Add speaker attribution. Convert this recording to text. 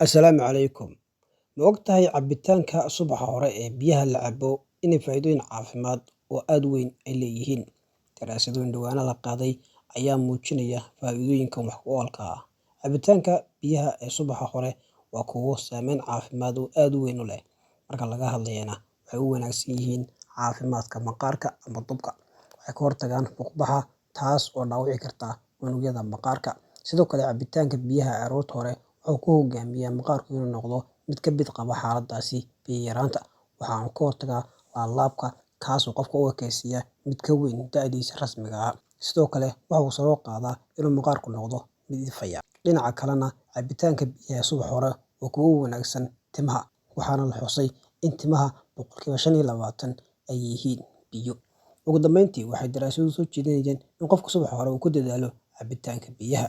Speaker 1: Assalaamu calaykum. Ma ogtahay cabitaanka subaxa hore ee biyaha la cabo inay faa'iidooyin caafimaad oo aad u weyn ay leeyihiin? Daraasadooyin dhawaana la qaaday ayaa muujinaya faa'iidooyinkan wax ku oolka ah. Cabitaanka biyaha ee subaxa hore waa kuwo saameyn caafimaad oo aad u weyn u leh. Marka laga hadlayana, waxay u wanaagsan yihiin caafimaadka maqaarka ama dubka. Waxay ka hortagaan fuuqbaxa, taas oo dhaawici karta unugyada maqaarka. Sidoo kale, cabitaanka biyaha aroorta hore wuxuu ku hogaamiyaa maqaarku inuu noqdo mid ka bid qaba xaaladaasi biyo yaraanta. Waxaanu ka hortagaa laalaabka, kaas oo qofka u ekaysiiya mid ka weyn da'diisa rasmiga ah. Sidoo kale, waxa uu sare u qaadaa inuu maqaarku noqdo mid ifaya. Dhinaca kalena, cabitaanka biyaha subax hore waa kuwo u wanaagsan timaha, waxaana la xusay in timaha 25% ay yihiin biyo. Ugu dambeyntii, waxay daraasaduhu soo jeedinayaan in qofku subax hore uu ku dadaalo cabitaanka biyaha.